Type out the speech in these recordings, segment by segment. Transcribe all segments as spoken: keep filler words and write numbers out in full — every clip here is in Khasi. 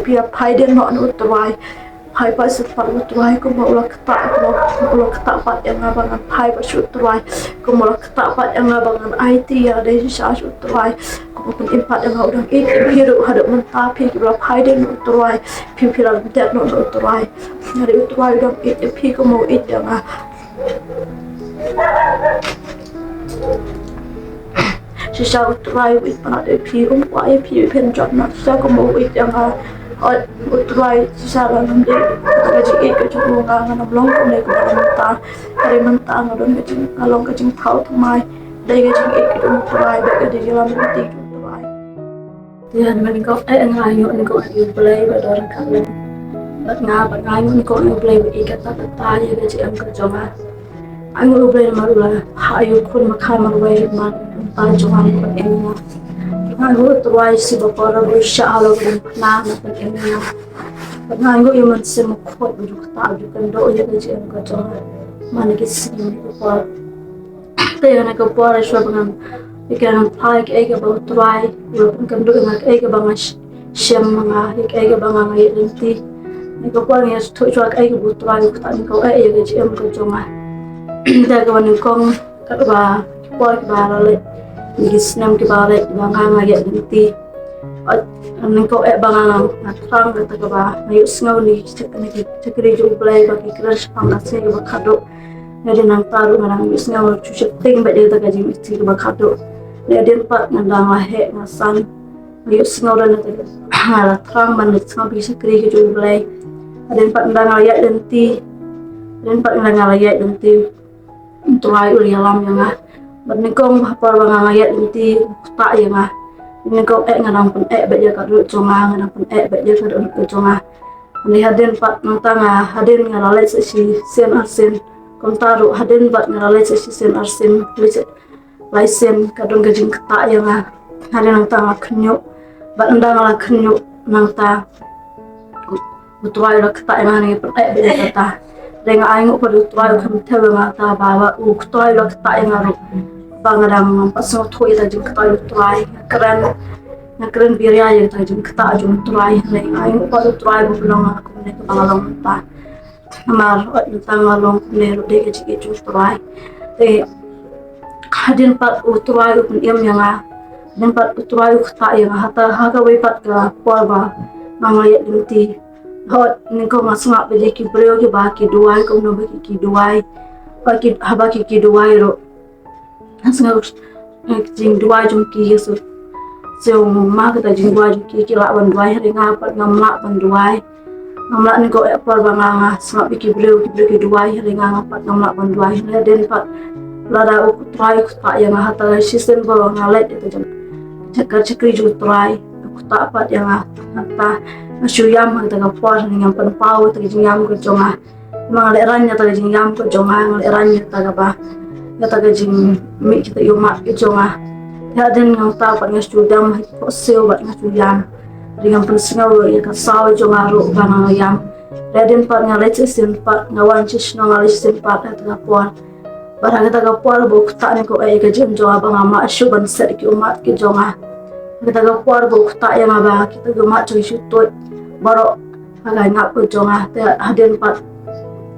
Phi ïa phai dien noh na u Trai. Phai pat sha u Trai kumba u la ktah, kumba u la ktah pat ïa nga ba ngan phai pat sha u Trai. Kumba u la ktah pat ïa nga ba ngan aiti ïa lade shisha sha u Trai. Kumba u pynim pat ïa nga, u dang ïeit ïa phi ruh haduh mynta, phi kiba la phai dien na u Trai. Phi, phi la lyndet noh na u Trai. Hynrei u Trai u dang ïeit ïa phi kumba u ïeit ïa nga. Shisha u Trai u ïeit palat ïa phi, um kwah ïa phi ban jop noh shisha kumba u ïeit ïa nga. Hooid, u Trai shisha la lam dei kata ka jingïeit ka jong u, nga ngam long kumne kumba mynta. Hynrei mynta nga don ka jing, nga long ka jingthaw thymmai. Dei ka jingïeit ka jong u Trai, bad ka dei ka lam lynti jong u Trai. Te hynrei mynnyngkong eh nga ainguh nyngkong ïa u Blei ba don ryngkat lem bad nga, bad nga ainguh nyngkong ïa u Blei ba ïeit katta katta ïa ka jingim ka jong nga. Ainguh ïa u Blei namar u la phah ïa u khun ba kha marwei namar ka bynta jong nga ban pynim ïa nga. Nga ainguh ïa u Trai shi ba por ba u shah halor ka diengphna ban pynim ïa nga. Bad nga ainguh ïa u Mynsiem Bakhuid ba u ju ktah, u ju kynduh ïa ka jingim ka jong nga man la ki sngi ki por. Te ïa kane ka por, shuwa ba ngan, ïa ka ngan phai kaei kaba u Trai u la pynkynduh ïa nga, kaei kaba nga sh-, shem ma nga, ïa kaei kaba nga, nga ïaid lynti. Ïa ka por ngan ïathuh shuwa kaei kaba u Trai u ktah, nyngkong eh ïa ka jingim ka jong nga. Te kaba nyngkong, katba ki por kiba la leit, ki snem kiba la leit ba nga, nga ïaid lynti. Ot, nyngkong eh ba nga, nga thrang kata kaba nga ïohsngew na ki shakri jong u Blei ba ki kren shaphang ka sngi kaba khadduh. Nga dei nangta ruh nga dang ïohsngew shu sheptieng bad ïa kata ka jingïohsngew kaba khadduh. Nga dei pat nga dang la heh nga san. Nga ïohsngew ruh na kata ka, nga la thrang ban leit sngap ïa ki shakri ki jong u Blei. Nga dei pat nga dang la ïaid lynti. Nga dei pat nga dang la ïaid lynti. U Trai u la ïalam ïa nga. Bad nyngkong ha por ba nga, nga ïaid lynti u ktah ïa nga. Nyngkong eh nga dang pyneh bad ïa ka dohnud jong nga, nga dang pyneh bad ïa ka dohnud jong nga. Hynrei hadien pat nangta nga, hadien nga la leit sa shisien arsien. Kumta ruh hadien pat nga la leit sa shisien arsien, leit sa lai sien, ka don ka jingktah ïa nga. Hadien nangta nga khynñiuh. Bad ynda nga la khynñiuh nangta, u Trai u la ktah ïa nga, nga pyneh bad ïa kata. Te nga ainguh pat u Trai u kham thew ïa nga ta ba, ba u Trai u la ktah ïa nga ruh. Ba nga dang ngam pat sngewthuh ïa ka jingktah u Trai. Nga kren, nga kren biria ïa ka jingktah jong u Trai. Te nga ainguh pat u Trai ba u pynlong nga kumne kaba nga long mynta. Namar hooid mynta nga long kumne ruh dei ka jingïeit jong u Trai. Te hadien pat u Trai u pynim ïa nga. Hadien pat u Trai u ktah ïa nga, hata ha kawei pat ka por ba nga, nga ïaid lynti. Hooid nyngkong nga sngap bad ïa ki briew kiba ki duwai, kumno ba ki, ki duwai. Ba ki, haba ki, ki duwai ruh, nga sngap, eh, jingduwai jong ki, ïa shu, shu ma kata jingduwai jong ki, ki lah ban duwai, hynrei nga pat ngam lah ban duwai. Ngam lah, nyngkong eh por ba nga, nga sngap ïa ki briew, ki briew ki duwai, hynrei nga, nga pat ngam lah ban duwai. Hynrei hadien pat lada u Trai u ktah ïa nga, hata shisien ba nga leit ïa ka jong, ka shakri jong u Trai, u ktah pat ïa nga. Hata nga shu ïam ha kata ka por, hynrei ngam pynpaw ïa kata ka jingïam ka jong nga. Namar nga lehraiñ ïa kata ka jingïam ka jong nga, nga lehraiñ ïa kata kaba, ïa kata ka jingmih kita ki ummat ki jong nga. Te hadien nangta pat nga shu dem ha ki khohsiew bad nga shu ïam. Hynrei ngam pynsngew ïa ka saw jong nga ruh ba nga ïam. Te hadien pat nga leit shisien pat, nga wan sha shnong nga leit shisien pat ha kata ka por. Bad ha kata ka por ba u ktah, nyngkong eh ïa ka jingim jong nga ba ngam lah shuh ban set ki ummat ki jong nga. Ha kata ka por ba u ktah ïa nga ba kita ki ummat jong ngi shu tuid baroh ha ka ngap ka jong nga. Te hadien pat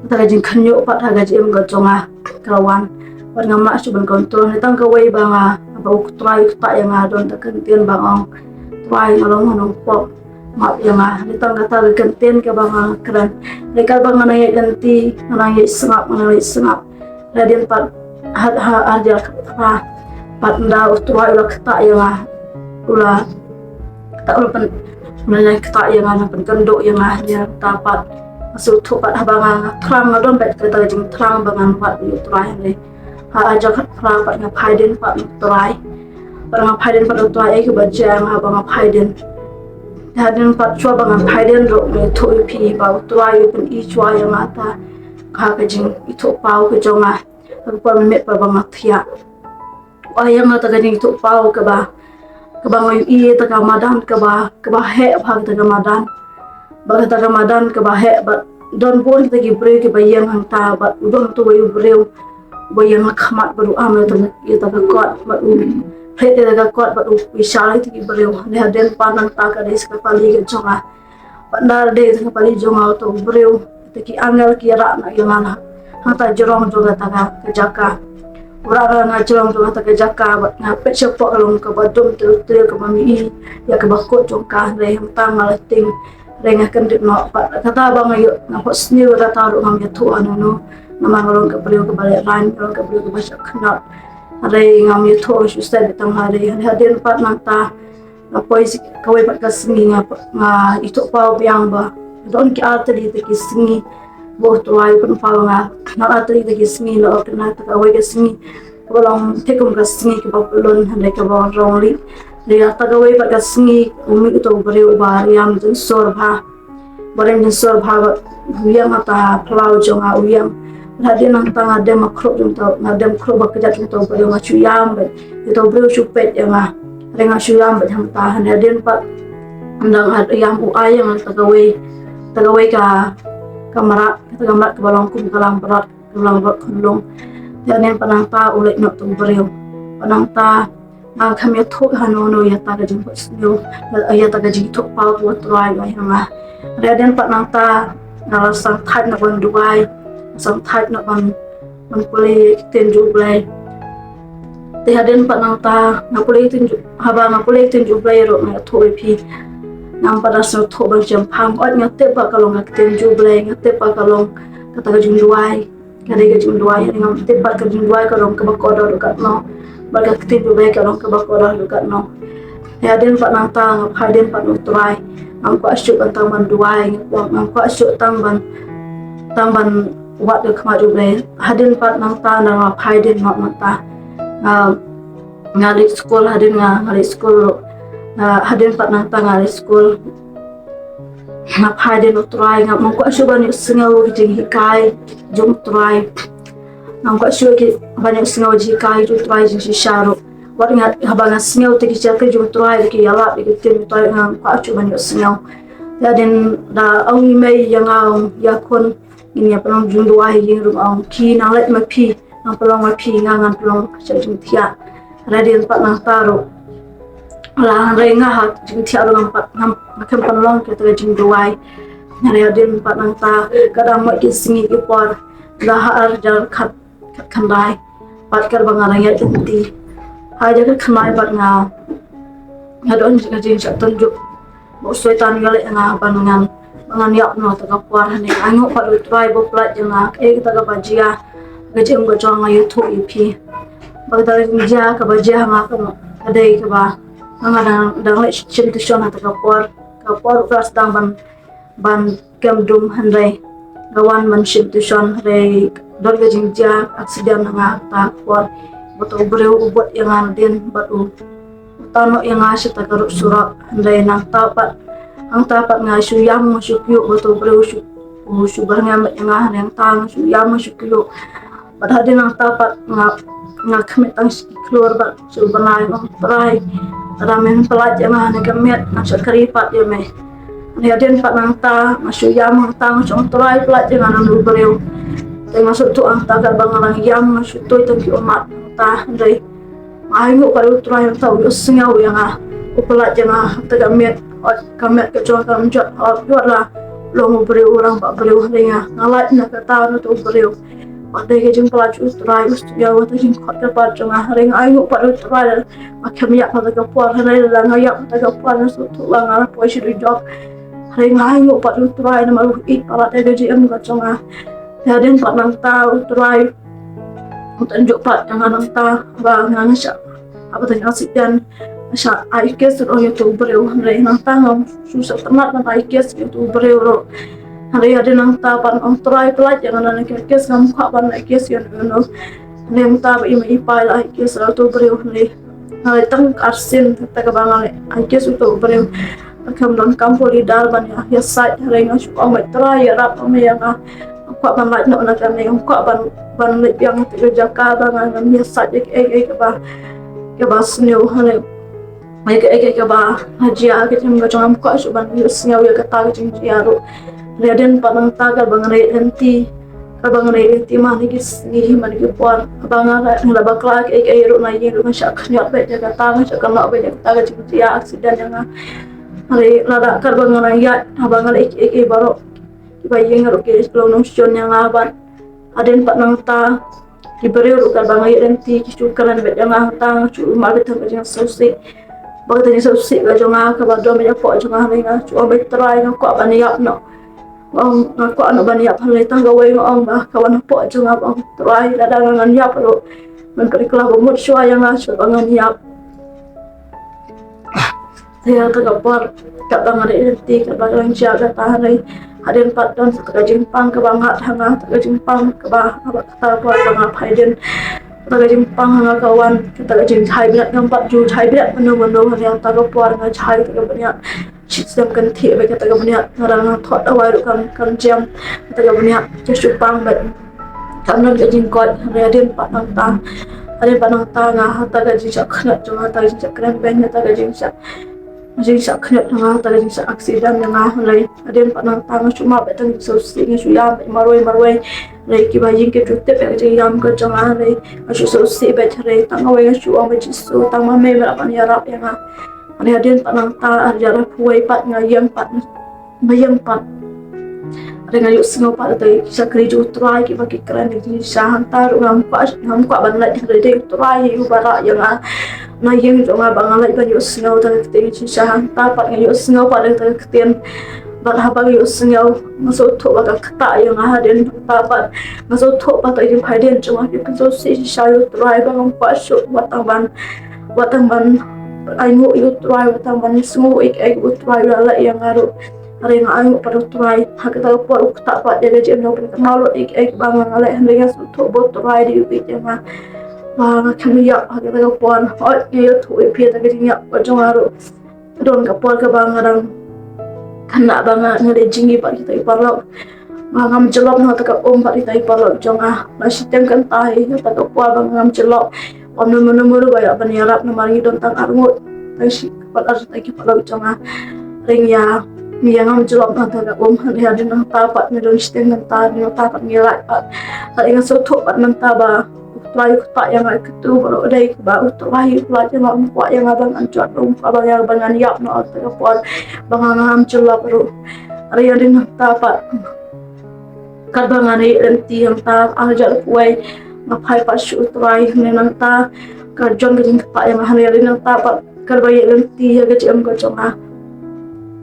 kata ka jingkhynñiuh pat ha ka jingim ka jong nga ka la wan. Bad ngam lah shuh ban control. Hynrei tang kawei ba nga, ba u Trai u ktah ïa nga, don kata ka kyntien ba nga ong, Trai, nga long nongpop, map ïa nga. Hynrei tang kata ka kyntien kaba nga kren. Hynrei katba nga nang ïaid lynti, nga nang ïaid sngap, nga nang ïaid sngap. Hadien pat, ha, ha, ha, hadien pat, pat ynda u Trai u la ktah ïa nga. U la ktah, u la pyn, u la ktah ïa nga, u la pynkynduh ïa nga, ïa kata pat. Nga sngewthuh pat haba nga, nga thrang, nga don bad kata ka jingthrang ba ngan wad ïa u Trai, hynrei ha, ha ka jingthrang pat nga phai dien pat na u Trai. Pat nga phai dien pat na u Trai, eh, kaba jia ïa nga ba nga phai dien. Hadien pat shuwa ba nga phai dien ruh nga ïathuh ïa phi ba u Trai u pyni shuwa ïa nga ta ha ka jingithuhpaw ka jong nga. Ha ka por mynmiet pat ba nga thiah, u ai ïa nga ta ka jingithuhpaw kaba, kaba nga ïohi ïa ta ka madan kaba, kaba heh bha, kata ka madan. Bad kata ka madan kaba heh, bad don bun kita ki briew kiba ïeng hangta, bad u don uwei u briew uba ïeng ha khmat bad u am ïa ta, ïa ta ka kot, bad u phet ïa ta ka kot bad u ïashai ïa kita ki briew. Hynrei hadien pat nangta ka dei sa ka pali ka jong nga. Bad na dei ka pali jong nga uto u briew, te ki angel ki rah noh ïa nga na hangta jrong jong kata ka jaka. U rah noh na jrong jong kata ka jaka bad nga peit shapoh ka long kaba dum ter ter kaba mih ïa kaba kut jong ka, hynrei hangta nga la tieng. Hynrei nga kyndit noh bad kata ba nga ïoh, nga phohsniew kata ruh ngam ïathuh hano hano. Namar nga long ka briew kaba lehraiñ, nga long ka briew kaba shah khñiot. Hynrei ngam ïathuh shu sait tang hynrei hadien pat nangta nga poi kawei pat ka sngi nga, nga ithuh paw biang ba don ki ar tylli ki sngi ba u Trai u pynpaw nga. Na ar tylli ki sngi la ot na kawei ka sngi kaba long te kum ka sngi kaba pyllun hynrei kaba rong lieh. Hynrei kata kawei pat ka sngi u mih uto u briew uba ïam jynsur bha. Ba ïam jynsur bha bad u ïeng ha ta phyllaw jong nga u ïeng. Hadien nangta nga dem ha khrup jong uto, nga dem khrup bad kjat jong uto u briew, nga shu ïam beit. Uto u briew u shu peit ïa nga. Hynrei nga shu ïam beit hangta, hynrei hadien pat nda nga ïam u ai ïa nga ta kawei, ta kawei ka, ka mrad, ka mrad kaba long kum ka langbrot, ka langbrot khunlung. Hadien pat nangta u leit noh uto u briew. Pat nangta nga khlem ïathuh hano hano ïa ta ka jingphohsniew, ïa ta ka jingithuh paw kaba u Trai u ai ha nga. Hynrei hadien pat nangta nga la sngewthait noh ban duwai, sngewthait noh ban, ban pule ïa ki ktien jong U Blei. Te hadien pat nangta nga pule ïa ki ktien jong, haba nga pule ïa ki ktien jong U Blei ruh nga ïathuh ïa phi. Ngam pat da sngewthuh ban shemphang, hooid nga tip ba ka long ka ktien jong U Blei, nga tip ba ka long kata ka jingduwai. Ka dei ka jingduwai, hynrei ngam tip pat ka jingduwai ka long kaba kordor ruh katno. Bad ka ktien jong U Blei ka long kaba kordor ruh katno. Hadien pat nangta nga phai dien pat na U Trai. Ngam kwah shuh ban tang ban duwai, ngam kwah, ngam kwah shuh tang ban, tang ban wad ka khmat jong U Blei. Hadien pat nangta nda nga phai dien noh nangta. Nga, nga leit skul, hadien nga, nga leit skul ruh. Nga, hadien pat nangta nga leit skul. Nga phai dien na U Trai, ngam kwah shuh ban ïohsngew ki jinghikai jong U Trai. Ngam kwah shuh ki ban ïohsngew jinghikai jong U Trai jingshisha ruh. Wat nga, haba nga sngew te ki shakri jong U Trai, te ki ïalap ïa ki ktien U Trai, ngam kwah shuh ban ïohsngew. Te hadien da ong i mei ïa nga, ong, ïa khun, ngin ïa pynlong jingduwai ha ïing ruh, ong, ki nang leit ma phi. Ngan pynlong ma phi, nga ngan pynlong sha jingthiah. Hynrei hadien pat nangta ruh, la hynrei nga ha jingthiah ruh ngam pat, ngam, ngam khlem pynlong kata ka jingduwai. Hynrei hadien pat nangta ka dang mut ki sngi ki por, la ha ar hajar khat, khatkhyndai. Pat katba nga dang ïaid lynti, ha hajar khatkhyndai pat nga, nga don ka jingshah tynjuh. Ba u Soitan u ïaleh ïa nga ban ngan, ban ngan ïap noh kata ka por, hynrei nga ainguh pat U Trai ba u pynlait ïa nga. Kaei kata kaba jia, ka jingim ka jong nga ïathuh ïa phi. Ba kata ka jingjia kaba jia ha nga ka dei kaba nga dang, dang leit shim tuition ha kata ka por. Ka por u Kras dang ban, ban kem dum, hynrei nga wan ban shim tuition, hynrei don ka jingjia accident ha nga kata ka por. Bad uto u briew u bud ïa nga nadien bad u u tan noh ïa nga sha ta ka ruh surok. Hynrei nangta pat, hangta pat nga shu ïam nga shu kyiuh, bad uto u briew u shu, u shu byrngem ïa nga, hynrei hangta nga shu ïam nga shu kyiuh. Bad hadien nangta pat nga, nga khmih tang shi khlur bad shu bnai, nga ong Trai, lada men pynlait ïa nga ha kane ka miet, ngan shakri pat ïa me. Hynrei hadien pat nangta nga shu ïam hangta, nga shu ong Trai pynlait ïa nga na une u briew. Te nga sngewthuh hangta katba nga dang ïam nga shu tuid tang ki ummat hangta, hynrei nga ainguh pat ïa U Trai, hangta u ïohsngew ïa nga, u pynlait ïa nga ha kata ka miet, hooid ka miet ka jong ka ym jot, hooid la long u briew u rangbah briew, hynrei nga, nga lait na kata na uto u briew. Bad dei ka jingpynlait U Trai, u ïoh ïa kata ka jingkhot kyrpad jong nga, hynrei nga ainguh pat ïa U Trai, nga khlem ïap ha kata ka por, hynrei lada nga ïap ha kata ka por nga sngewthuh ba nga la poi sha dujok. Hynrei nga ainguh pat ïa U Trai namar u ïeit palat ïa ka jingim ka jong nga. Te hadien pat nangta U Trai u tynjuh pat ïa nga nangta ba nga, nga shah, haba tang accident nga shah ai case ruh ïa uto u briew, hynrei nangta ngam shu sngewtynnat ban ai case ïa uto u briew ruh. Hynrei hadien nangta pat nga ong Trai pynlait ïa nga na kane ka case, ngam kwah ban ai case ïa uno uno. Hynrei nangta ba i mei i pa i la ai case ïa uto u briew, hynrei nga leit tang arsien kata kaba nga leit ai case ïa uto u briew. Nga khlem donkam poli dar ban ïa, ïa sait, hynrei nga shu ong beit Trai ïarap ma me ïa nga. Ngam kwah ban lait noh na kane, ngam kwah ban, ban leit biang ha kata ka jaka ba nga, ngam ïa sait ïa kaei kaei kaba, kaba sniew, hynrei ïa kaei kaei kaba ha jia ha ka jingim ka jong nga, ngam kwah shuh ban ïohsngew ïa kata ka jingjia ruh. Hynrei hadien pat nangta katba nga ïaid lynti, katba nga ïaid lynti man la ki sngi man la ki por, katba nga, nga la bakla kaei kaei ruh na ïing ruh nga shah khñiot beit ïa kata, nga shah kynnoh beit ïa kata ka jingjia accident ïa nga. Hynrei lada katba nga nang ïaid, haba nga leh kiei kiei baroh, kiba ïeng ruh ki long nongshun ïa nga bad hadien pat nangta ki briew ruh katba nga ïaid lynti ki shu kren beit ïa nga, hangta nga shu mad beit tang ka jingsngewsih. Ba ka jingsngewsih ka jong nga kaba don beit hapoh jong nga, hynrei nga shu ong beit, Trai, nga kwah ban ïap noh. Nga ong, nga kwah noh ban ïap, hynrei tang kawei nga ong ba ka wan hapoh jong nga ba ong, Trai, lada ngan ïap ruh, men pynkylla ba mut shuwa ïa nga shuwa ba ngan ïap. Te ha kata ka por, katba nga dei lynti, katba nga dang jia kata, hynrei hadien pat don kata ka jingpang kaba ngat ha nga, kata ka jingpang kaba, kaba kata ka por ba nga phai dien. Kata ka jingpang ha nga ka wan, kata ka jingjhai bniat, ngam pat ju jhai bniat mano mano, hynrei kata ka por nga jhai kata ka bniat. Shi snem kynthih beit kata ka bniat, nga dang thok dawai ruh kam, kam jem. Kata ka bniat ka shu pang beit. Kam don ka jingkoit, hynrei hadien pat nangta, hadien pat nangta nga, ha kata ka jingshah khñiot jong nga, ha kata ka jingshah kren beiñ, ha kata ka jingshah, jingshah khñiot jong nga, ha kata ka jingshah accident jong nga, hynrei hadien pat nangta nga shu mad beit tang jingsngewsih, nga shu ïam beit marwei marwei. Hynrei kiba ïeng ki ju tip ïa ka jingïam ka jong nga, hynrei nga shu sngewsih beit, hynrei tang kawei nga shu ong beit, Jisu, tang ma me me lah ban ïarap ïa nga. Hynrei hadien pat nangta, ar hajar arphew wei pat nga ïeng pat, nga ïeng pat. Hynrei nga ïohsngew pat ïa ki shakri jong U Trai kiba ki kren ïa ki jingshisha, hangta ruh ngam kwah, ngam kwah ban leit, hynrei dei U Trai hi uba rah ïa nga na ïing jong nga ba nga leit ban ïohsngew ïa ki ktien jingshisha, hangta pat nga ïohsngew pat ïa ki ktien. Bad haba nga ïohsngew, nga sngewthuh ba ka ktah ïa nga hadien, hangta pat nga sngewthuh ba ka jingphaidien jong nga ki pynsngewsih shisha ïa U Trai, ba ngam kwah shuh wat tang ban, wat tang ban ainguh ïa U Trai, wat tang ban sngew ïa kaei kaba U Trai u la leh ïa nga ruh. Hynrei nga ainguh pat ïa U Trai, ha kata ka por u ktah pat ïa ka jingim, nongpynkynmaw lut ïa kaei kaba nga leh, hynrei nga sngewthuh ba U Trai dei u ïeit ïa nga. Ba nga khlem ïap ha kata ka por, hooid nga ïathuh ïa phi, ha kata ka jingïap ka jong nga ruh, ka don ka por kaba nga dang khynnah ba nga, nga leh jingim bad kita ki paralok. Ba ngam jyllop na kata ka um bad kita ki paralok jong nga. Nga shiteng kynta hi ha kata ka por ba ngam jyllop. Ym don mano mano ba ïa ban ïarap namar ngi don tang arngut. Tang shi bad ar, kita ki paralok jong nga. Hynrei ïa, ïa ngam jyllop na kata ka um, hynrei hadien nangta pat nga don shiteng kynta, hadien nangta pat ngi lait pat. Hynrei nga sngewthuh pat nangta ba U Trai u ktah ïa nga, katu baroh dei kaba U Trai u ktah ïa nga, um kwah ïa nga ba ngan jot, um kwah ba ïa nga ba ngan ïap na kata ka por ba nga ngam jyllop ruh. Hynrei hadien nangta pat, katba nga dei lynti hangta, ar hajar arphew wei, nga phai pat sha U Trai, hynrei nangta ka don ka jingktah ïa nga, hynrei hadien nangta pat katba ïa lynti ïa ka jingim ka jong nga,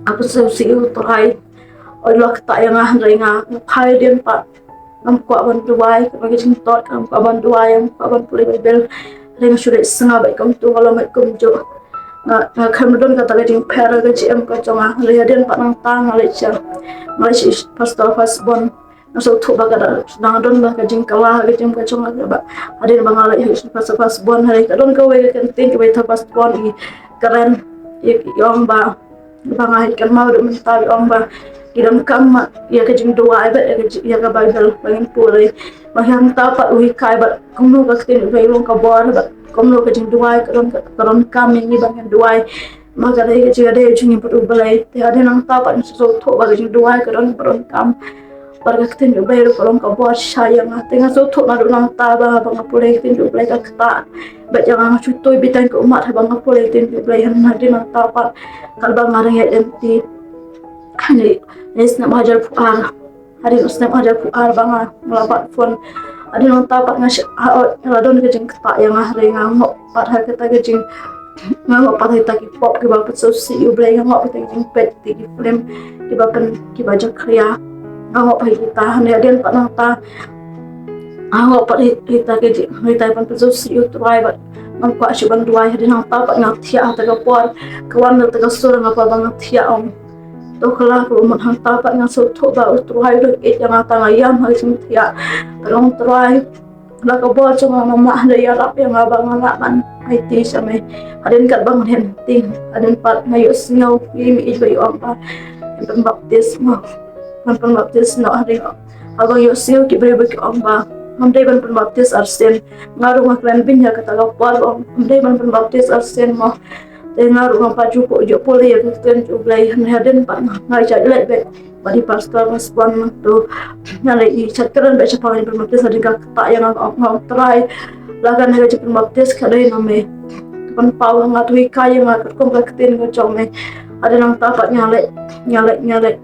nga pynsngewsih ïa U Trai. Oi, u la ktah ïa nga, hynrei nga, nga phai dien pat. Ngam kwah ban duwai, kaba ka jingtot, ngam kwah ban duwai, ngam kwah ban pule Baibl. Hynrei nga shu leit sngew beit kumtu, nga long beit kumjuh. Nga, nga khlem don kata ka jingpher ha ka jingim ka jong nga. Hynrei hadien pat nangta nga leit sha, nga leit sha pastor first born. Nga sngewthuh ba ka dang, dang don ba ka jingkylla ha ka jingim ka jong nga, ba hadien ba nga leit sha pastor first born, hynrei ka don kawei ka ktien kaba ïathuh first born, i kren, i, i ong ba, ba nga ïa kynmaw ruh mynta, i ong ba ki donkam ïa ka jingduwai bad ïa ka ji-, ïa ka Baibl ba ngin pule. Ba hangta pat u hikai bad kumno ka ktien U Blei long ka bor bad kumno ka jingduwai ka don, ka, ka donkam ïa ngi ba ngin duwai. Ba ka dei ka jingïadei jong ngi bad U Blei. Te hadien nangta pat nga sngewthuh ba ka jingduwai ka don, ka donkam. Bad ka ktien U Blei ruh ka long ka bor shisha ïa nga. Te nga sngewthuh naduh nangta ba haba nga pule ka ktien U Blei ka ktah. Bad ïa nga, nga shu tui beit tang ka ummat haba nga pule ka ktien U Blei, hadien nangta pat katba nga dang ïaid lynti. Hynrei, hynrei snem ar hajar arphew ar. Hadien u snem ar hajar arphew ar ba nga, nga la bat phone. Hadien nangta pat nga shu, ha, nga la don ka jingktah ïa nga, hynrei nga ngoh pat ha kita ki jing, nga ngoh pat ha kita ki pop kiba pynsngewsih ïa U Blei, nga ngoh pat ha kita ki jingpeit, kita ki film kiba pyn, kiba jakhlia. Nga ngoh pat ha kita, hynrei hadien pat nangta nga ngoh pat ha kita ki jing, ha kita ki ban pynsngewsih ïa U Trai bad ngam kwah shuh ban duwai. Hadien nangta pat nga thiah ha kata ka por, ka wan kata ka sur ha nga pat ba nga thiah, ong, to kylla kaba mut. Hangta pat nga sngewthuh ba U Trai u dang ïeit ïa nga, tang nga ïam ha ka jingthiah. Ka long, Trai, la ka bor jong nga, mama, hynrei ïarap ïa nga ba nga lah ban aiti sha me. Hadien katba nga leit lynti, hadien pat nga ïohsngew ïa i mei ba i ong ba, ban pynbaptis mo, ban pynbaptis noh, hynrei haba nga ïohsngew ki briew ba ki ong ba ngam dei ban pynbaptis arsien. Nga ruh nga kren beiñ ha kata ka por, ong, ngam dei ban pynbaptis arsien mo. Te nga ruh ngam pat ju pule ïa ka ktien U Blei, hynrei hadien pat nga, nga ïaid leit beit bad i pastor first born, to nga leit, i shait kren beit shaphang ka jingpynbaptis, hadien ka ktah ïa nga, nga ong, Trai, la kane ka jingpynbaptis ka dei na me. To pynpaw ha nga, to hikai ïa nga katkum ka ktien ka jong me. Hadien nangta pat nga leit, nga leit, nga leit.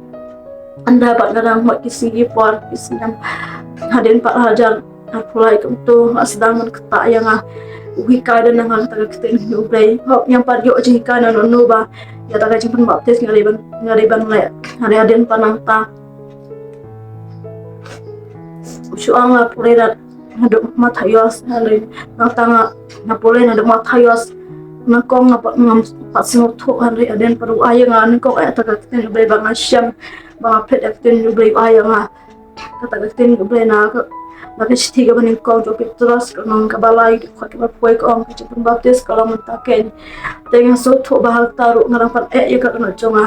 Ynda pat nga dang hot ki sngi ki por ki snem. Hadien pat hajar arphew lai kumto nga sdang ban ktah ïa nga u hikai da nang ha kata ka ktien U Blei. Hok ngam pat ïoh jinghikai na no no ba ïa kata ka jingpynbaptis nga dei ban, nga dei ban leh. Hadien, hadien pat nangta u shu ong nga pule da naduh Mathaios, hynrei nangta nga, nga pule naduh Mathaios. Nyngkong nga pat, ngam pat sngewthuh, hynrei hadien pat u ai ïa nga nyngkong ïa kata ka ktien U Blei ba nga shem, ba nga peit ïa ka ktien U Blei u ai ïa nga. Kata ka ktien U Blei na ka, na ka shithi kaba nyngkong jong u Petros, ka lynnong kaba lai, dkhot kaba poi ka ong ka jingpynbaptis ka long mynta kein. Te nga sngewthuh ba ha kata ruh nga dang pyneh ïa ka dohnud jong nga.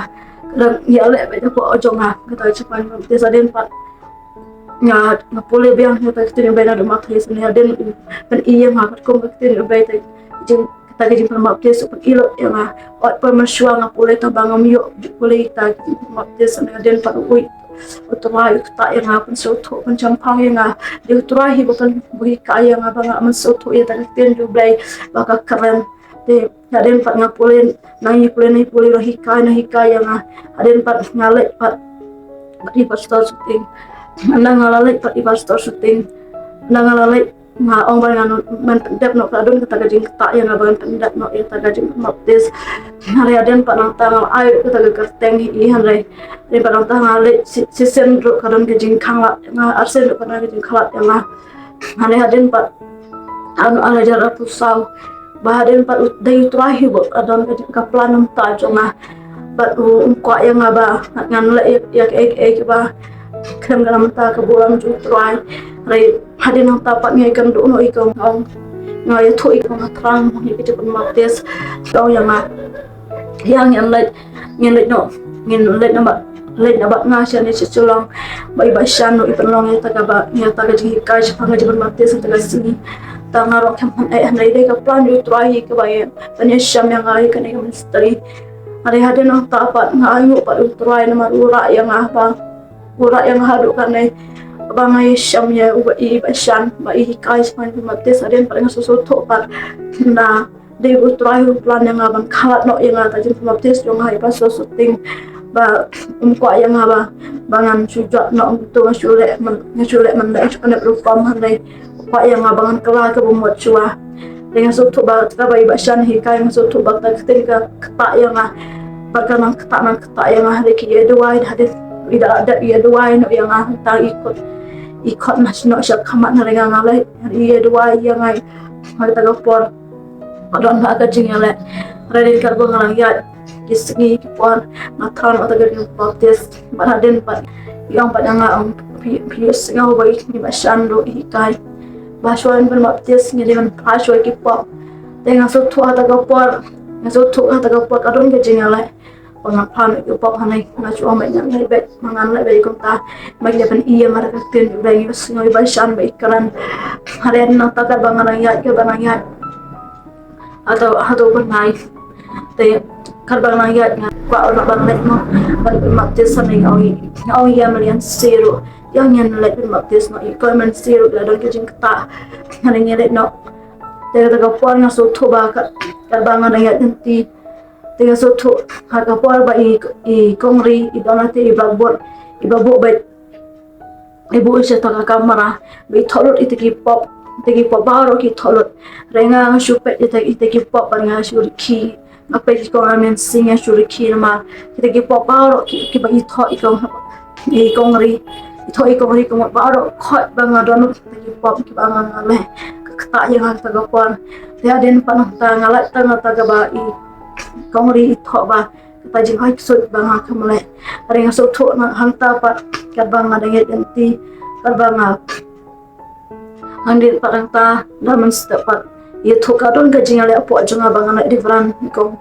Ka dang ïaleh beit hapoh jong nga kata ka jingpynbaptis. Hadien pat nga, nga pule biang ïa kata ka ktien U Blei naduh Mathaios, ne hadien u pyni ïa nga katkum ka ktien U Blei te jing, kata ka jingpynbaptis u pyni lut ïa nga. Ot poi mynshuwa nga pule tang ba ngam ïoh ju pule ïa kata ka jingpynbaptis, ne hadien pat u, u Trai u ktah ïa nga, pynsngewthuh, pynshemphang ïa nga. Dei u Trai hi ba pyn, ba hikai ïa nga ba nga mynsngewthuh ïa kata ka ktien U Blei ba ka kren. Te hadien pat nga pule, nang ïa pule, nang ïa pule, nang hikai, nang hikai ïa nga. Hadien pat nga leit pat, pat ïa i pastor Suting. Nang nga la leit pat ïa i pastor Suting. Nang nga la leit, nga ong ba ngan, ngan pyndep noh, ka don kata ka jingktah ïa nga ba ngan pyndep noh ïa kata ka jingbaptis. Hynrei hadien pat nangta nga la ai ruh kata ka kyrteng ïa i, hynrei hadien pat nangta nga leit shi, shisien ruh ka don ka jingkhanglad ïa nga, arsien ruh ka don ka jingkhanglad ïa nga. Hynrei hadien pat, ano, hajar arphew saw, ba hadien pat u, dei u Trai hi ba ka don ka, ka plan na ka bynta jong nga. Bad u, um kwah ïa nga ba ngan leh ïa, ïa kaei kaei kaba khlem ka na ka bynta ka burom jong u Trai. Hynrei hadien nangta pat nga ïakynduh noh ïa ka, nga ong, nga ïathuh ïa ka, nga thrang ïa ka jingpynbaptis. Ka ong ïa nga, ïa ngin leit, ngin leit noh, ngin leit noh bad, leit noh bad nga shane sha Shillong. Ba i Bah Shan ruh i pynlong ïa kata kaba, ïa kata ka jinghikai shaphang ka jingpynbaptis kata ka sngi. Te nga ruh ngam pyneh, hynrei dei ka plan jong u Trai hi kaba ïa, ban ïashem ïa nga ïa kane ka ministry. Hynrei hadien nangta pat nga ainguh pat u Trai namar u rah ïa nga ba, u rah ïa nga haduh kane ba nga ïashem ïa u Bah, i Bah Shan ba i hikai shaphang ka jingpynbaptis. Hadien pat nga sngewthuh pat na dei u Trai u plan ïa nga ban khanglad noh ïa nga kata ka jingpynbaptis jong nga ha i pastor Suting. Ba um kwah ïa nga ba, ba ngan shu jot noh kumto, nga shu leh man, nga shu leh man, nga shu pyndep rukom, hynrei u kwah ïa nga ba ngan kylla kaba mut shuwa. Te nga sngewthuh ba kaba i Bah Shan hikai, nga sngewthuh ba kata ka ktien ka ktah ïa nga. Ba ka nang ktah, nang ktah ïa nga, hynrei ki ïa duwai, hadien i da la dep ïa duwai noh ïa nga, tang i khot, i khot na shnong sha khmat, hynrei nga, nga leh, hynrei i ïa duwai ïa nga ha kata ka por. Ka don ha ka jingïaleh. Hynrei katba nga nang ïaid ki sngi ki por, nga thrang ïa kata ka jingbaptis. Bad hadien pat i ong pat ïa nga, ong phi, phi ïohsngew ba i Bah Shan ruh i hikai ba shuwa ban pynbaptis ngi dei ban phla shuwa ki pop. Te nga sngewthuh ha kata ka por, nga sngewthuh ha kata ka por ka don ka jingïaleh. Ba nga phla noh ki pop, hynrei nga shu ong ba ngan leh beit, ba ngan leh beit kumta. Ba ki la pyni ïa nga da ka ktien U Blei, ngi ïohsngew i Bah Shan ba i kren. Hynrei nangta katba nga nang ïaid, katba nga nang ïaid, hato, hato bnai. Te katba nga nang ïaid nga kwah ruh ban leit noh ban pynbaptis, hynrei nga ong, nga ong ïa i Melian Siro, ïa ngin leit pynbaptis noh, i Koiman Siro la don ka jingktah. Hynrei ngi leit noh. Te kata ka por nga sngewthuh ba kat, katba nga nang ïaid lynti. Te nga sngewthuh ha ka por ba i, i Kong Ri, i don ha te i Blackboard, i ba buh beit, i buh sha kata ka kamra ba i thoh lut ïa kita ki pop, kita ki pop baroh ki thoh lut. Hynrei nga, nga shu peit ïa kita, ïa kita ki pop bad nga shu rkhie. Nga peit ki kong Amen Sing, nga shu rkhie namar kita ki pop baroh ki, kiba i thoh i Kong, i Kong Ri, i thoh i Kong Ri ka mut baroh khoit ba nga don lut kita ki pop kiba nga, nga leh. Ka ktah ïa nga kata ka por. Te hadien pat nangta nga lait tang na kata kaba i Kong Ri i thoh ba kata jingai ksuid ba nga kham leh. Hynrei nga sngewthuh na hangta pat katba nga dang ïaid lynti, katba nga, hadien pat nangta da mynstep pat ïathuh ka don ka jingïaleh hapoh jong nga ba ngan leh deliverance ha i Kong,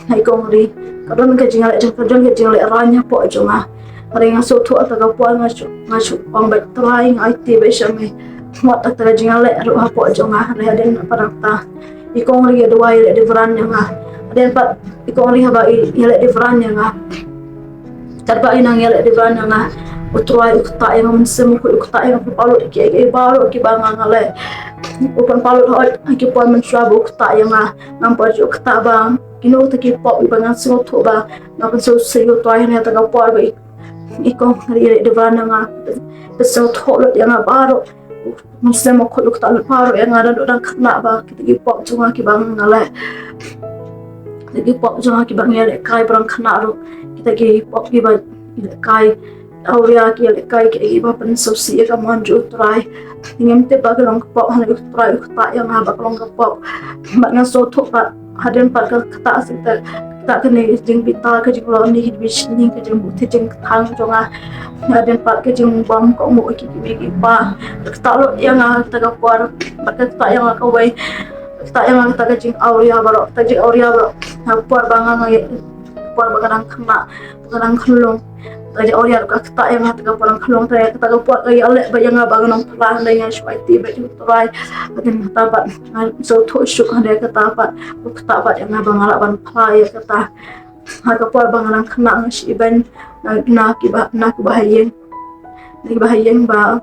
ha i Kong Ri. Ka don ka jingïaleh jong, ka don ka jingïaleh rang hapoh jong nga. Hynrei nga sngewthuh kata ka por nga shu, nga shu ong beit Trai nga aiti beit sha me. Wat kata ka jingïaleh ruh hapoh jong nga. Hynrei hadien pat nangta i Kong Ri ïa duwai ïaleh deliverance ïa nga. Hadien pat i Kong Ri haba i ïaleh deliverance ïa nga, katba i nang ïaleh deliverance ïa nga, u Trai u ktah ïa nga Mynsiem Bakhuid, u ktah ïa nga, pynpaw lut ïa kiei kiei baroh kiba nga, nga leh. U pynpaw lut hooid ha ki por mynshuwa ba u ktah ïa nga. Ngam pat ju ktah ba kino kita ki pop kiba nga sngewthuh ba nga pynsngewsih ïa u Trai ha kata ka por ba i, i kong Ri Ri Debran ïa nga, pynsngewthuh lut ïa nga baroh. Mynsiem Bakhuid u ktah lut baroh ïa nga, naduh dang khynnah ba kita ki pop jong nga kiba nga leh, kita ki pop jong nga kiba nga lehkai ba dang khynnah ruh, kita ki pop kiba i lehkai awria, ki lehkai ki, kiba pynsngewsih ïa ka mon jong u Trai. Ngim tip ba ka long ka pop, hynrei u Trai u ktah ïa nga ba ka long ka pop. Bad nga sngewthuh pat hadien pat ka ktah, shisha ka ktah kane ka jingbynta, ka jinglong ne, ka jingbuh thit jingkthang jong nga. Hadien pat ka jingbym kohnguh ki kmie ki kpa, ka ktah lut ïa nga ha kata ka por. Bad ka ktah ïa nga kawei, ka ktah ïa nga kata ka jingawria baroh, kata ka jingawria baroh. Ha ka por ba nga, nga, por ba nga dang khynnah, ba nga dang khyllung, ka jingawria ruh ka ktah ïa nga ha kata ka por dang khyllung. Te kata ka por ka ïaleh beit ïa nga ba nga nongphla, hynrei nga shu aiti beit ïa u Trai. Hadien kata pat nga sngewthuh shuh, hadien kata pat u ktah pat ïa nga ba nga lah ban phla ïa kata. Ha ka por ba nga dang khynnah nga shim beiñ na, na kiba, na kiba ha ïing, na kiba ha ïing ba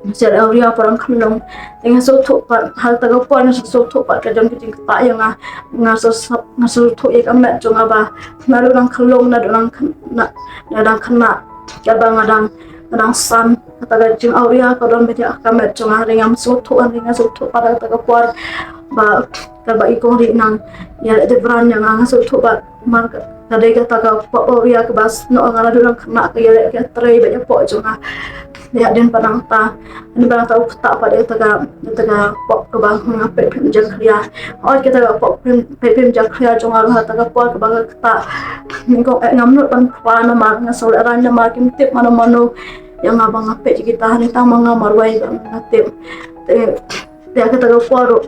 shisha awria por dang khyllung. Te nga sngewthuh pat ha kata ka por, nga sngewthuh pat ka don ka jingktah ïa nga. Nga sngewthuh, nga sngewthuh ïa ka met jong nga ba naduh dang khyllung, naduh dang khyn-, na, naduh dang khynnah, katba nga dang, nga dang san, kata ka jingawria ka don beit ha ka met jong nga. Hynrei ngam sngewthuh, hynrei nga sngewthuh pat ha kata ka por ba katba i kong Ri nang ïaleh dei bran ïa nga, nga sngewthuh ba man ka, ka dei kata ka pop awria kaba snoh ïa nga naduh dang khynnah, ka ïaleh ka trei beit hapoh jong nga. Te hadien pat nangta, hadien pat nangta u ktah pat ïa kata ka, ïa kata ka pop kaba nga peit phim jakhlia. Hooid, kata ka pop phim, peit phim jakhlia jong nga ruh ha kata ka por kaba ka ktah. Nyngkong eh ngam nud ban phla namar nga sngewlehraiñ namar kim tip mano mano ïa nga ba nga peit ïa kita, hynrei tang ma nga marwei ba nga tip. Te, te ha kata ka por ruh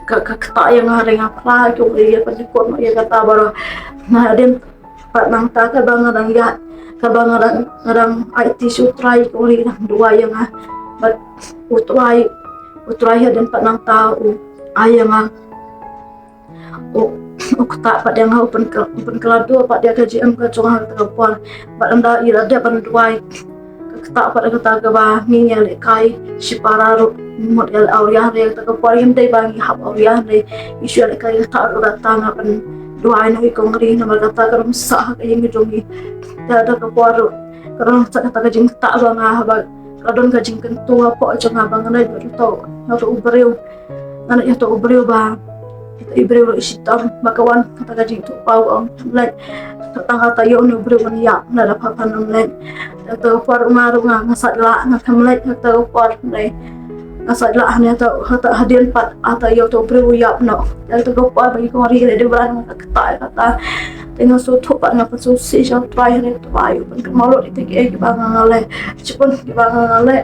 ka, ka ktah ïa nga, hynrei nga phla ha ki uri ïa ka, pynkut noh ïa kata baroh. Nga hadien pat nangta kaba nga dang ïaid, kaba nga dang, nga dang aiti sha u Trai, ki uri dang duwai ïa nga. Bad u Trai, u Trai hadien pat nangta u ai ïa nga, u, u ktah pat ïa nga, u pynkylla, u pynkylla dur pat ïa ka jingim ka jong nga ha kata ka por. Bad ynda i la dep ban duwai, ka ktah pat ïa kata kaba ngi ïalehkai shipara ruh, mut ïaleh awria, hynrei kata ka por ngim dei ba ngi hap awria, hynrei ngi shu ïalehkai, ka ktah ruh kata nga pynduwai noh ïa i kong Ri namar kata ka rung sah ha ka ïing ka jong ngi. Te kata ka por ruh ka rung sah kata ka jingktah ba nga, haba ka don ka jingkyntu hapoh jong nga ba ngan leit bad uto, uto u briew. Ngan leit ïa uto u briew ba, uto u briew ruh i shitom, ba ka wan kata ka jingthoh paw, ong leit. Tang kata ïoh une u briew ban ïap, lada pha phan ym leit. Te kata ka por nga ruh nga, nga sait lah, nga khlem leit ha kata ka por, hynrei nga sait lah, hynrei kata, kata hadien pat, kata ïoh uto u briew u ïap noh. Te kata ka por ba i kong Ri ïaleh dei bran ïa nga, ka ktah ïa kata. Te nga sngewthuh pat, nga pynsngewsih sha u Trai, hynrei u Trai u pynkynmaw lut ïa kita kiei kiba nga, nga leh. Shibun kiba nga, nga leh,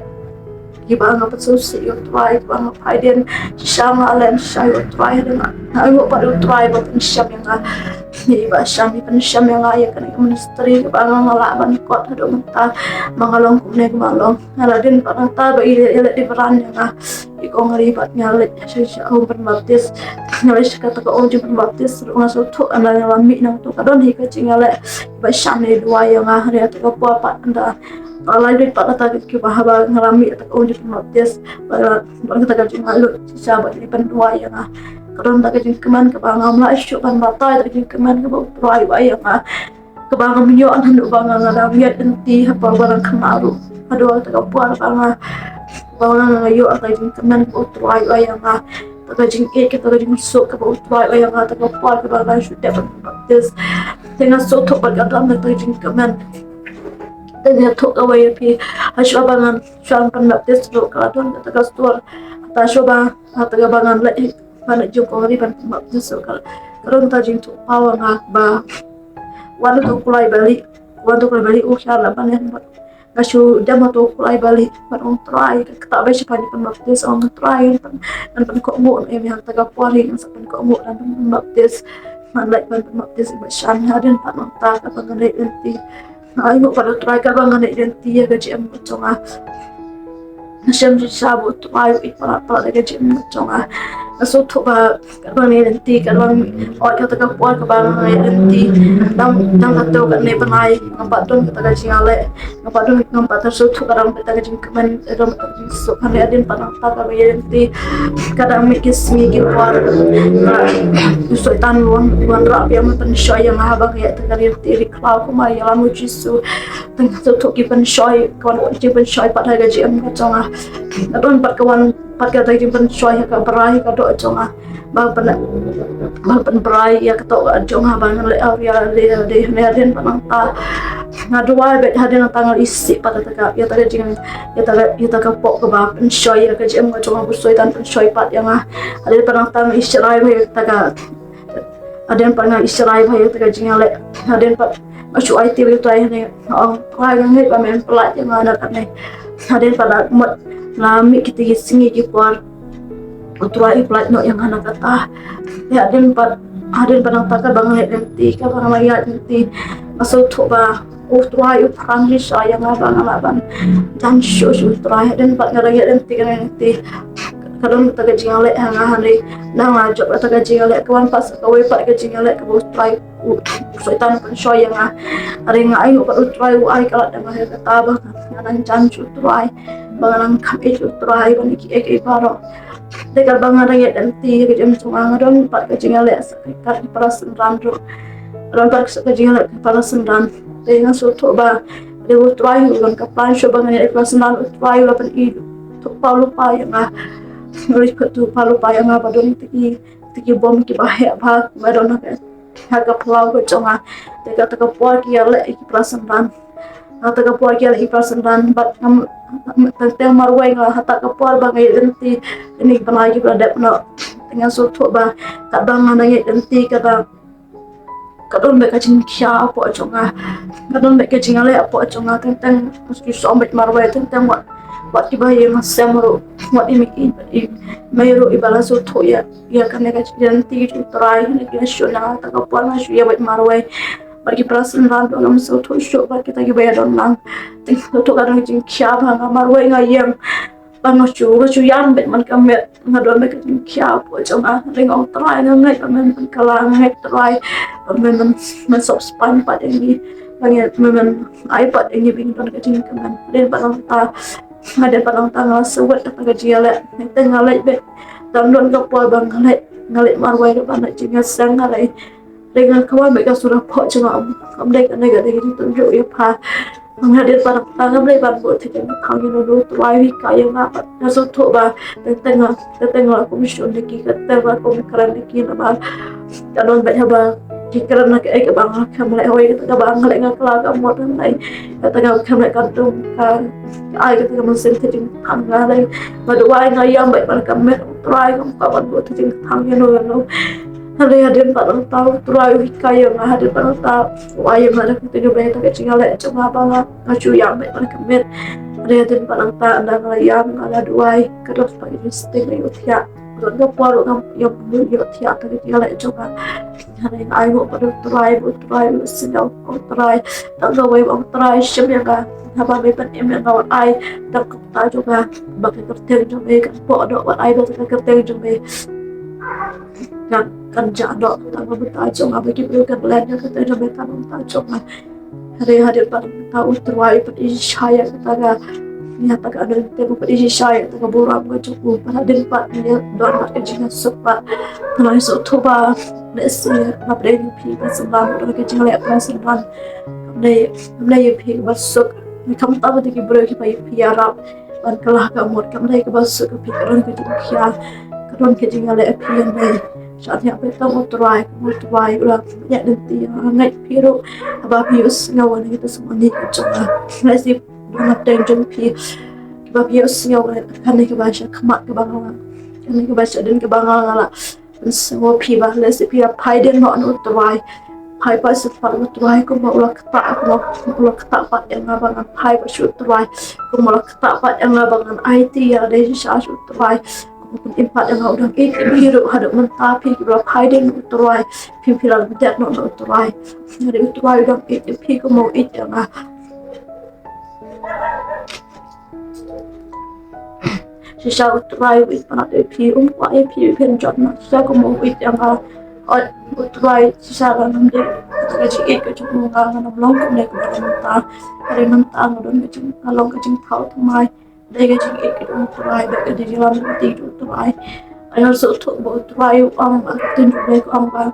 kiba nga pynsngewsih ïa u Trai, kiba nga phai dien shisha, nga leh shisha ïa u Trai, hynrei nga, nga ainguh pat ïa u Trai ba pynshem ïa nga. Ïa iba shem, i pynshem ïa nga ïa kane ka ministry kaba nga, nga lah ban kot haduh mynta ba nga long kumne kumba nga long. Nga la dien pat nangta ba i ïaleh dei bran ïa nga, i kong Ri, bad nga leit sha, sha um pynbaptis. Nga leit sha kata ka um jingpynbaptis ruh nga sngewthuh, ynda nga la mih nangto ka don hi ka jingïaleh ba shem, i duwai ïa nga. Hynrei kata ka por pat ynda la lai beit pat kata ka, kiba haba nga la mih kata ka um jingpynbaptis, ba, ba kata ka jinglaitluid shisha ba ki pynduwai ïa nga, ka don kata ka jingkmen kaba ngam lah shuh ban batai, kata ka jingkmen kaba u Trai u ai ïa nga, kaba ngam ïoh naduh ba nga, nga dang ïaid lynti, ha por ba dang khynnah ruh. Haduh kata ka por ba nga, ba nga, nga ïoh kata ka jingkmen kaba u Trai u ai ïa nga, kata ka jingïeit, kata ka jingsuk kaba u Trai u ai ïa nga, kata ka por kaba nga dang shu dep ban pynbaptis. Te nga sngewthuh pat ka don kata ka jingkmen. Te nga ïathuh kawei ïa phi, ha shuwa ba ngan shu pynbaptis ruh, ka la don kata ka stur, kata shuwa ba, kata kaba ngan leit ban leit jong kong Ri ban pynbaptis ruh, ka, ka don kata jingthoh paw ïa nga ba wan uto u kulai bali, wan uto u kulai bali, u khia la ban leh bad nga shu dem ha uto u kulai bali bad ong, Trai, ka ktah beit sha pha, ngan pynbaptis, ong Trai, ngan pyn, ngan pynkohnguh, em, ha kata ka por hi ngan sa pynkohnguh, ngan pynbaptis. Ngan leit ban pynbaptis, i ba shan, hadien pat nangta kaba ngan leit lynti, nga ainguh pat ïa u Trai kaba ngan leit lynti ïa ka jingim ka jong nga. Nga shem shisha ba U Trai u ïeit palat palat ïa ka jingim ka jong nga. Nga sngewthuh ba katba ngi lynti, katba ngi ot, kata ka por kaba ngi lynti, dang dang katto katne bnai, ngam pat don kata ka jingïaleh, ngam pat don, ngam pat sngewthuh, ka dang beit kata ka jingkmen, ka dang beit kata ka jingsuk. Hynrei hadien pat nangta kaba ngi lynti, ka dang mih ki sngi ki por, U Soitan u wan, u wanrah biang ban pynshoi ïa nga haba ngi ïaid ha ka ri lynti ri khlaw, kumba ïalam U Jisu. Tang sngewthuh ki pynshoi, ka wan ki jingpynshoi pat ha ka jingim ka jong nga. Ka don pat, ka wan pat kata ka jingpynshoi ha ka brai, ha ka doh jong nga. Ba pyn, ba pynbrai ïa ka doh jong nga ba ngan leh awria, leh, leh, leh, hadien pat nangta. Nga duwai beit, hadien nangta nga isih pat ïa kata ka, ïa kata ka jing, ïa kata ka, ïa kata ka pop kaba pynshoi ïa ka jingim ka jong nga, ba U Soitan pynshoi pat ïa nga. Hadien pat nangta nga isih rai bha ïa kata ka Hadien pat nga isih rai bha ïa kata ka jingïaleh. Hadien pat nga shu aiti ïa U Trai, hangne nga ong, Trai, nga ngeit ba men pynlait ïa nga na kane. Hadien pat la mut, la mih kita ki sngi ki por, U Trai u pynlait noh ïa nga na kata. Hadien pat, hadien pat nangta kaba nga ïaid lynti, kaba nga ïaid lynti, nga sngewthuh ba U Trai u thrang shisha ïa nga ba ngan lah ban jan shuh sha U Trai. Hadien pat nga dang ïaid lynti, ka dang lynti, ka don kata ka jingïaleh ha nga, hynrei nang la jop kata ka jingïaleh, ka wan pat sa kawei pat ka jingïaleh kaba U Trai, u Soitan u pynshoi ïa nga. Hynrei nga ainguh pat U Trai u ai ka lad ïa nga ha kata, ba nga nang jan sha U Trai, ba nga nang kham ïeit U Trai ban ïa kiei kiei baroh. Te katba nga dang ïaid lynti, ka jingim jong nga, nga don pat ka jingïaleh sa ka, ka para synran ruh. Nga don pat ka jingïaleh ka para synran. Te nga sngewthuh ba dei U Trai u don ka plan shuh ba ngan ïaid para synran, U Trai u la pyni, u pynpaw lypa ïa nga. U la pynpaw lypa ïa nga ba don kita ki, kita ki bom kiba heh bha ba don ha ka, ha ka phyllaw ka jong nga. Te kata ka por ki ïaleh ïa ki para synran. Kata ka por ki ïaleh ïa ki para synran bad ngam, teng teng marwei nga, ha kata ka por ba nga ïaid lynti, kine ki bnai kiba la dep noh. Te nga sngewthuh ba katba nga dang ïaid lynti, kata ka don beit ka jingkhia hapoh jong nga. Ka don beit ka jingïaleh hapoh jong nga, teng teng nga shu ïohsngew beit marwei, teng teng wat, wat kiba ïa nga sem ruh, wat i mei, i mei ruh iba la sngewthuh ïa, ïa kane ka jingïaleh jong U Trai, kane ki la shu na kata ka por nga shu ïa beit marwei. Bad ki para synran ruh ngam sngewthuh shuh bad kita kiba ïadon lang. Teng sngewthuh ka don ka jingkhia bha, nga marwei nga ïeng. Ba nga shu, nga shu ïam beit man ka met, nga don beit ka jingkhia hapoh jong nga, hynrei nga ong Trai, nga ngeit ba men pynkylla, nga ngeit Trai ba men, men, men sop spah pat ïa ngi, ba ngi, men, men ai pat ïa ngi ba ngin don ka jingkmen. Hadien pat nangta, hadien pat nangta nga la sngewthuh kata ka jingïaleh, hynrei nga leit beit, dang don ka por ba nga leit, nga leit marwei, ba nga leit jingïaseng, nga leit Dei nga kwah ba ka sura pok jong nga, kam dei kane ka dei ka jingtynjuh ïa pha. Nga dei ban, tang ngam dei ban buh thikna thang ïa no, no Trai u hikai ïa nga pat. Nga sngewthuh ba teng teng nga, teng teng nga kum shun ïa ki, ka teng nga kum kren ïa ki namar ka don bad haba ki kren na kaei kaba nga khlem leh, hooid kata kaba nga leh nga kylla ka mut, hynrei kata nga khlem leh ka dum ka ai kata ka mynsiem thikna thang nga leh. Nga duwai, nga ïam bad ban ka met, Trai, ngam kwah ban buh thikna thang ïa no ïa no. Hynrei hadien pat nangta u Trai u hikai ïa nga, hadien pat nangta u ai ïa nga da ka jingïaleh, da ka jingïaleh jong nga ba nga, nga ju ïam bad ban ka met. Hynrei hadien pat nangta ynda nga la ïam, nga la duwai, ka don pat ka jingsting ïohthiah. Don ka por ruh ngam ïoh ïohthiah da ka jingïaleh jong nga. Hynrei nga ainguh bad u Trai, u Trai u la sngew, u Trai, tang kawei ba u Trai shim ïa nga. Haba me pynim ïa nga, wat ai da ka bynta jong nga ba ka kyrteng jong me kan pok doh, wat ai ba ka kyrteng jong me kan, kan jah doh, tang ka bynta jong nga, ba ki briew kan len ïa ka kyrteng jong me tang ka bynta jong nga. Hynrei hadien pat nangta u Trai u pyni shisha ïa kata ka, ïa kata ka anointing, u pyni shisha ïa kata ka burom ka jong u. Bad hadien pat ngi don bad ka jingïasuk pat. Nga sngewthuh ba lehse napdeng ïa phi ki para synran, don ka jingïaleh para synran. Kam dei, kam dei ïa phi kaba suk. Khamtam ïa ki briew kiba ïa phi ïarap ban kylla ka mut, kam dei kaba suk ïa phi, ka don ka jingkhia, ka don ka jingïaleh ïa phi. Hynrei shaniah peit tang u Trai, u Trai u la ïaid lynti ïa nga, ngeit phi ruh haba phi ïohsngew ïa kata ka symoni ka jong nga. Lehse don hapdeng jong phi kiba phi ïohsngew ïa kane kaba sha khmat kaba nga, kane kaba sha dien kaba nga, nga la pynsngew phi ba lehse phi ïa phai dien noh na u Trai. Phai pat sha khmat u Trai kumba u la ktah, kumba u la ktah pat ïa nga ba ngan phai pat sha u Trai, kumba u la ktah pat ïa nga ba ngan aiti ïa lade shisha sha u Trai. Kumba u pynim pat ïa nga, u dang ïeit ïa phi ruh haduh mynta, phi kiba la phai dien na u Trai, phi, phi la lyndet noh na u Trai. Hynrei u Trai u dang ïeit ïa phi kumba u ïeit ïa nga. Shisha u Trai u ïeit palat ïa phi, um kwah ïa phi phin jot noh. Shisha kumba u ïeit ïa nga. Oi, u Trai shisha ka nam dei kata ka jingïeit ka jong u, nga ngam long kumne kumba nga mynta. Hynrei mynta nga don ka jing, nga long ka jingthaw thymmai. Dei ka jingïeit ka jong u Trai, dei ka jingïalam ka jong u Trai. Nga sngewthuh ba u Trai u ong, ba ka ktien jong u Blei ka ong ba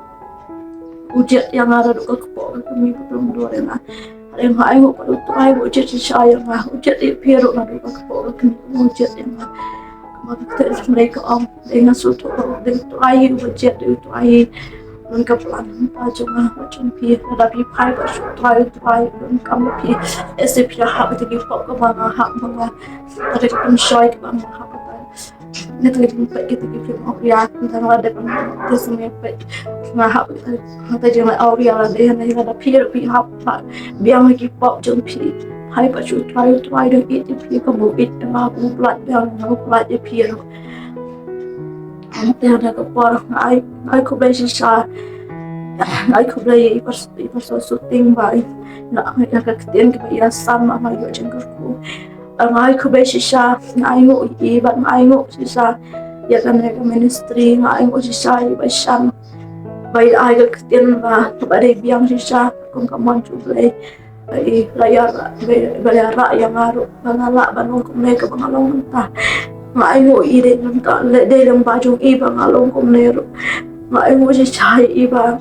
u jied ïa nga naduh ka kpoh ka kmie, ba u dur ïa nga. Hynrei nga ainguh ba u Trai u jied shisha ïa nga, u jied ïa phi ruh naduh ka kpoh ka kmie, u jied ïa nga. Kumba ka ktien jong u Blei ka ong, dei nga sngewthuh ba dei u Trai hi uba jied, dei u Trai hi. Don ka plan mynta jong nga bad jong phi, lada phi phai bad shu Trai, u Trai u donkam ïa phi. Lehse phi la hap ïa kita ki pop kaba nga hap, ba nga, lada ki pynshoi kaba nga hap, lada nga teng jingpeit kita ki film Awria, tang lada pynshoi, te sa me peit nga hap, nga teng jingpeit Awria lada, lada phi ruh phi hap ba biang ïa ki pop jong phi. Phai bad shu Trai, u Trai u dang ïeit ïa phi kumba u ïeit ïa nga, u blait biang ïa nga, u blait ïa phi ruh. Te ha kane ka por nga ai, nga ai khublei shisha. Nga ai khublei ïa i Pas-, i Pastor Suting ba i, na, ïa ka ktien kaba i la sam ba nga ïoh jingkyrkhu. Nga ai khublei shisha, nga ainguh ïa i bad nga ainguh shisha ïa kane ka ministry, nga ainguh shisha ïa i Bah Shan ba i la ai ka ktien ba, ba dei biang shisha kum ka mon jong U Blei. Ba i la ïarah, ba i la ïarah ïa nga ruh ba nga lah ban long kumne kaba nga long mynta. Nga ainguh ïa i, dei mynta leh dei lyngba jong i ba nga long kumne ruh. Nga ainguh shisha ïa i ba,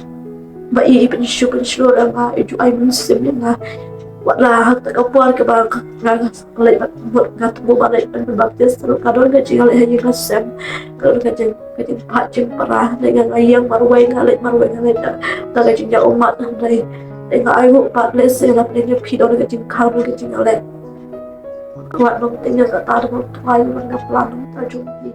ba i, i pynshlur pynshlur ïa nga, i ju ai mynsiem ïa nga. Wat la ha kata ka por kaba nga, nga leit ban, nga tbur ban leit ban baptis ruh, ka don ka jingïaleh ha ïing ha sem, ka don ka jing, ka jingpait jingpra. Lei nga, nga ïeng marwei, nga leit marwei, nga leit da, da ka jingïaid ummat. Lei, lei nga ainguh pat, lehse na pdeng jong phi don ka jingkhang, don ka jingïaleh. Wat ban teng ïa kata, don ka, ka plan ka jong phi.